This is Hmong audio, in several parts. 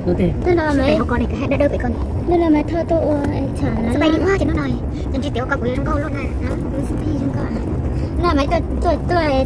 Hnub no mas, hnub no mas thauj tuaj ua tsham na. No mas tuaj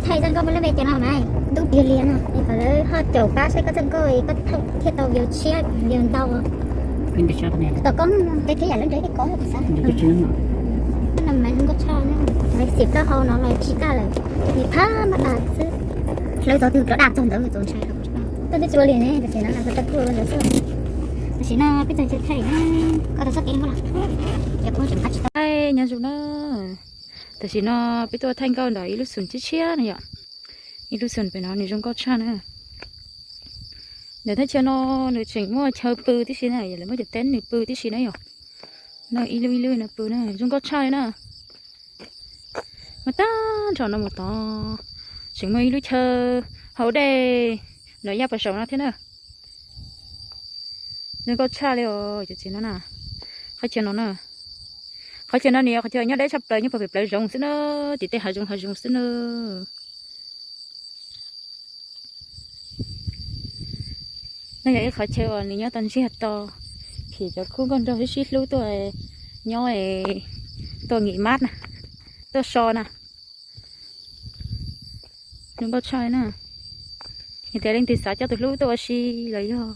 thaij txoj nkauj muaj lub npe ces no mas ntub tiag li no. Kom lawv ho caum pab saib koj txoj nkauj koj thiaj tau view tshiab view ntau. Tom koob no, thiab yam lub npe koob xav. No mas zoo nkauj tshaj na, xim plaub hau no los tsis kaj lawm, nws phab maj tas xwb. Hlawv txog twg cov daj txog ntawd txaus ntshai. Tuaj twb tsis ua li ne, tam sim no kuv tau tuaj ua ntawd xwb. Tam sim no peb txog chaw thaij na, koj tau txoj kev nkauj los, ces kuv tseem qab tsis tau. Nyob zoo na, tam sim no peb tuaj thaij nkauj ntawm ib lub xum tshiab tshiab no yom, ib lub xum pem no nws zoo nkauj tshaj na. Ntawm thaj chaw no nws tseem muaj chaw pw tib si na, yog lawv muab cov teb nws pw tib si na yom. No ib lub ib lub no pw na, zoo nkauj tshaj li na. Mas tag nrho no mus tod, tseem muaj ib lub chaw haus dej no yaj pas saum no thiab na. Zoo nkauj tshaj li os cov txiv no na. Qhov chaw no na, qhov chaw no nws yog qhov chaw nyob deb tshaj plaws nyob puag pem plawv zoov xwb na, tim tej hav zoov hav zoov xwb na. No yog ib qhov chaw uas nws nyob tau ntsiag to, phim cov khub nkauj nraug sib sib hlub tuaj nyob, tuaj nghỉ mát na, tuaj so na. Zoo nkauj tshaj na. Yog tias leej twg xav coj tus hlub tuaj ua si los yog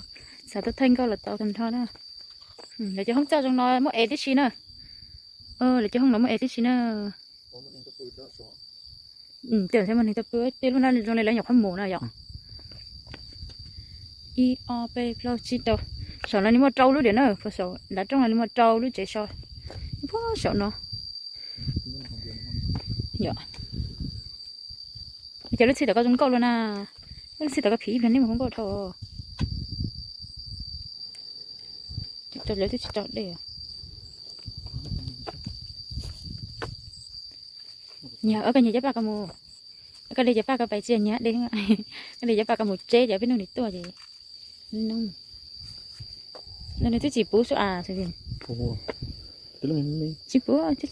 xav tuaj thaij nkauj los tau tag nrho na. Lawv cov hoob txaj zoo no muaj ev tib si na. Lawv cov hoob no muaj ev tib si na. Tej neeg tau pw tej lub no zoo li lawv nyuam qhuav mus no yom. Ib ob peb plaub tsib rau. Saum no nws muaj rau lub diam na, saum ntav rooj no nws muaj rau lub tsev so. Puag saum no. Yom. Cov lub txhij tom koj zoo nkauj luaj na. Lub txhij tom koj phim ib pliag nej mus hu nkauj dhau. Lawv twb tsis tau dej. Nyias, koj nyias cov paj koj mus, koj de cov paj koj pais txias nyias dej, koj de cov paj koj mus tseb ces peb nug nws tuaj ces nug. No nws twb tsis puv sub as, tsis puv, twb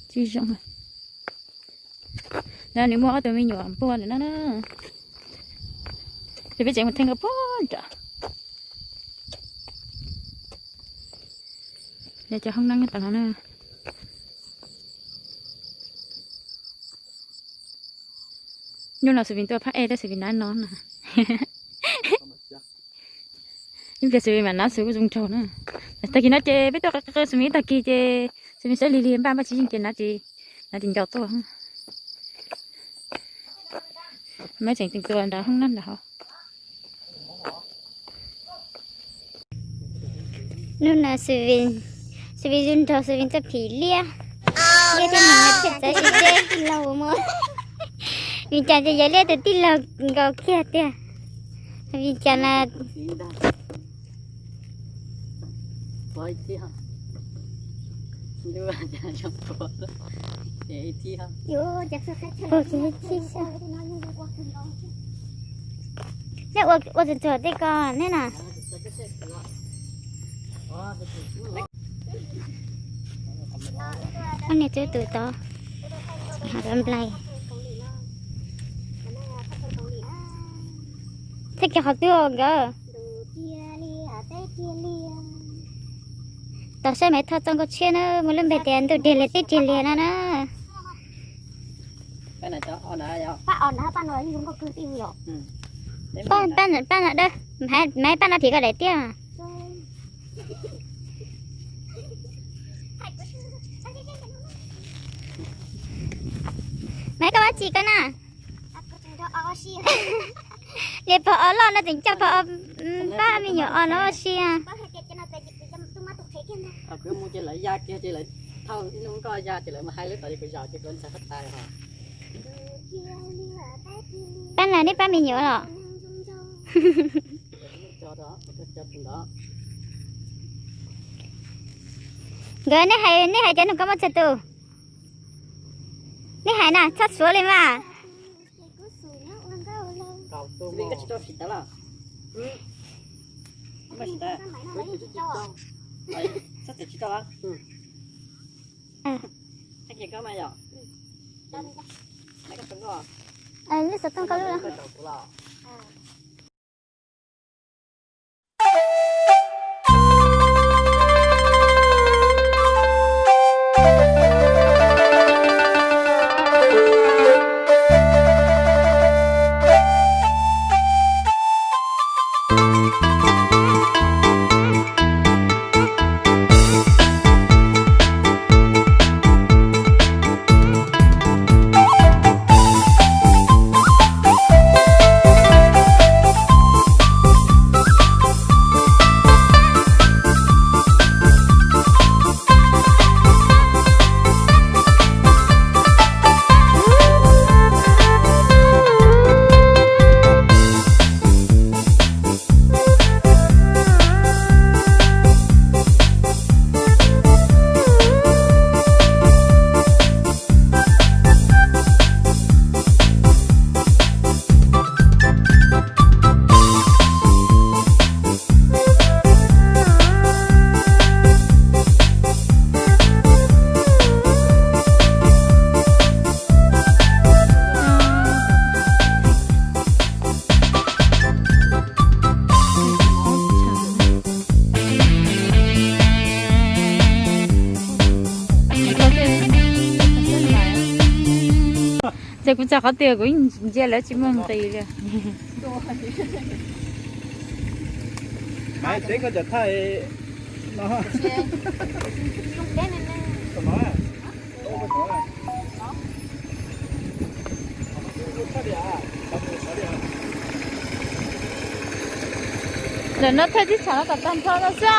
tsis zoo. No nws muaj ob tug me nyuam npua ntawm no na. Ces peb tseem mus theej nkauj puag nram. Yog cov hoob neeb tom no na. Hnub no Xwm Vin tuaj phab ej tab Xwm Vin nab no na. Ib pliag Xwm Vin mam nab Xwm Vin zoo nraug na. Tag kis no ces peb tuaj qw Xwm Vin ib tag kis ces Xwm Vin saib lig lig npaj npaj tsis yeej ces nab tsis, nab tsis nco tuaj. Mab tseem teem tua nrad hoob nab nrad hov. Hnub no Xwm Vin, Xwm Vin zoo nraug, Xwm Vin tuaj phim liab. Liab thiab neeg thiaj txawv tsis tseb tij laug mus. Vim cas ces yog liab tus tij laug nkaus kiag tiag. Vim cas na. Puag ces ib txhij xwb. Nej ua, ua txuag txuag tej ko nej na. Ob niag tub tus tod, nplai. Thaij kiag qhov twg nkawd. Tos saib Maiv Thoj txoj nkauj tshiab na, muaj lub npe tias ntuj riag liag teb riag liag no na. Pab, pab no dawb, Maiv, pab no thiab koj daim tiab. Maiv, koj ua tsi koj na? Li pog o loj no tseem coj pog o, pab me nyuam o no ua si. Pab na, neb pab me nyuam los? Nkawd, neb hais, neb hais cov nug koj muaj txog tus? Neb hais na, txhob suav li mas. Lub xov tooj koj lub. Ces kuv txog qhov twg kuv ntsia lawv tsis muaj nqis li. Maiv, teb koj cov thaij no. Ntawm no thaij tib tsham no kom tag nrho no xwb.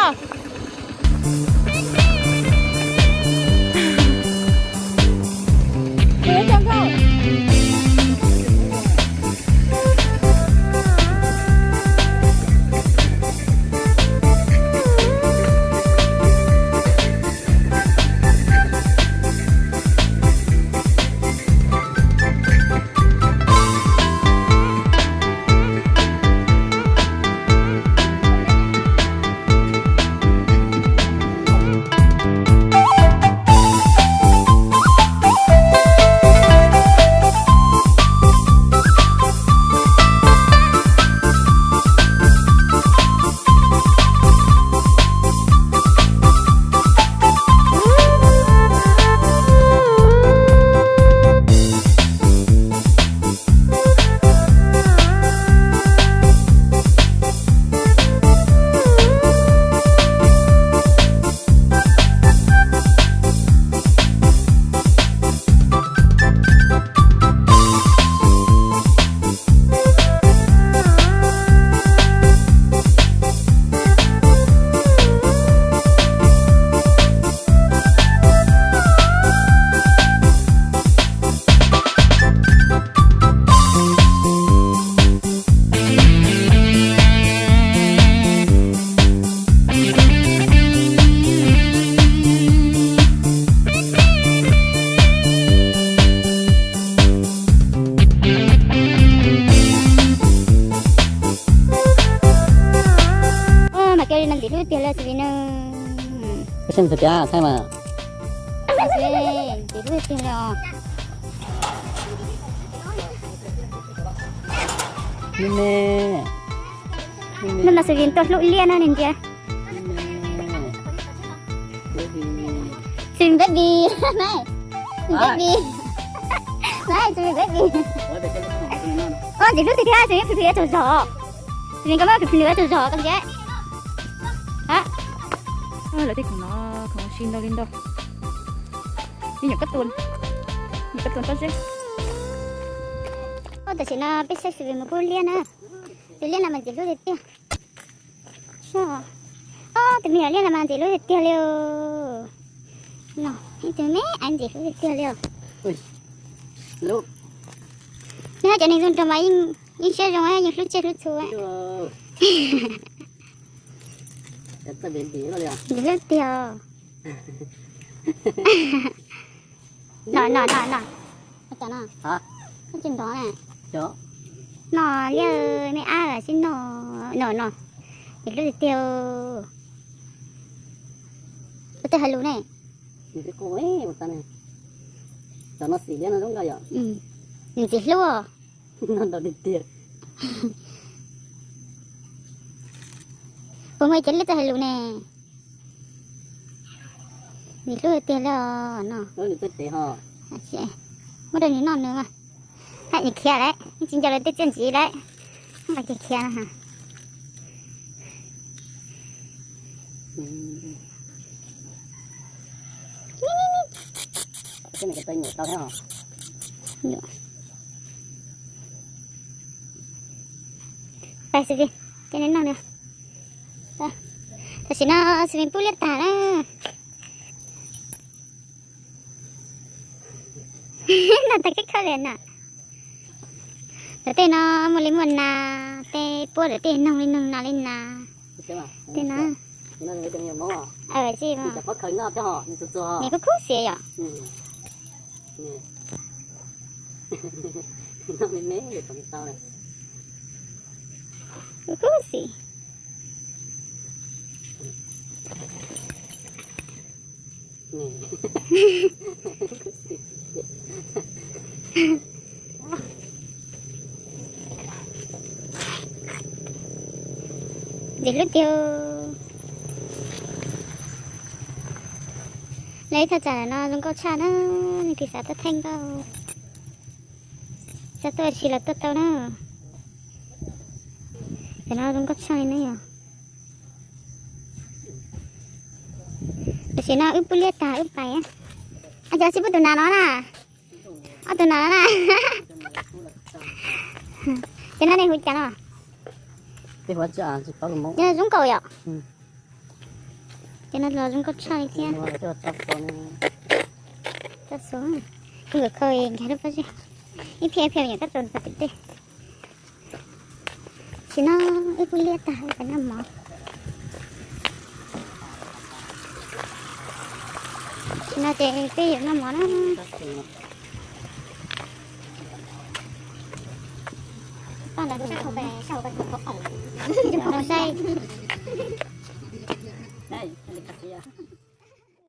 Mas kawg li no ntxim hlub tiag li xws li no. Koj saib mus tias thaij mas. Ntxim hlub tiag li os. Hnub no xws li tuaj hlub liaj na nws ntsia. Xws li baby, baby, xws li baby. Ntxim hlub tiag tiag, xws li phim phim tsaug zog. Xws li koj muab phim phim tsaug zog koj ntsia. Lawv tej khoom no, khoom si ntau li ntau. Li nyuam kab tuas, nyuam kab tuas pob zeb. Tam sim no peb saib xws li mus pub liaj na. Tus liaj no mas ntxim hlub tiag tiag. Ob, tus me nyuam liaj no mas ntxim hlub tiag tiag li. No ib tug me aiv ntxim hlub tiag tiag li. Nws haj cov neeg zoo nraug mas yeej siab zoo, yeej hlub tsiaj hlub txhu. Ntxim hlub tiag. No no no no. Tsis nrov na. No liaj me ab sib no, no no. Ntxim hlub tiag tiag. Ua tej hais lus ne. Cov no xim liab no zoo nkauj yom. Ntxim hlub. No ntau tiag tiag. Puas muaj ib co liab txawj hais lus ne? Ntxim hlub tiag li os no. Muab rau nws noj nws mas. Haj nws khiav lawm, yeej tsis nco lawv tej txiaj ntsim lawm. Nqa kiag khiav no. Pais xwb, ces neb noj na. Tam sim no xwb pub liab tag na. Nas tag keb khawb li na. Ntawm tej no muaj li muaj nas, tej puab ntawm tej noog li noog nas li nas. Tej no tsis, nws khub khub xim yom. Khub khub xim. Ntxim hlub tiag. Lawv ib thaj tsam no zoo nkauj tshaj na, leej twg xav tuaj theej nkauj, xav tuaj ua si los tuaj tau na. Cov no zoo nkauj tshaj li na yom. Tam sim no wb pub liab tag wb pais. Cov tsis pub tus nas no na. Ob tug nas no na. Cov no nej hu cas no? Cov no zoo nkauj yom. Cov no los zoo nkauj tshaj li thiab. Koj nkawd kho nkag lub pob zeb. Ib phiab ib phiab nyuam koj txaus ntxov tim tej. Tam sim no wb pub liab tag wb pais noj mov. Tam sim no ces peb yuav noj mov na. Paj ntawd saib.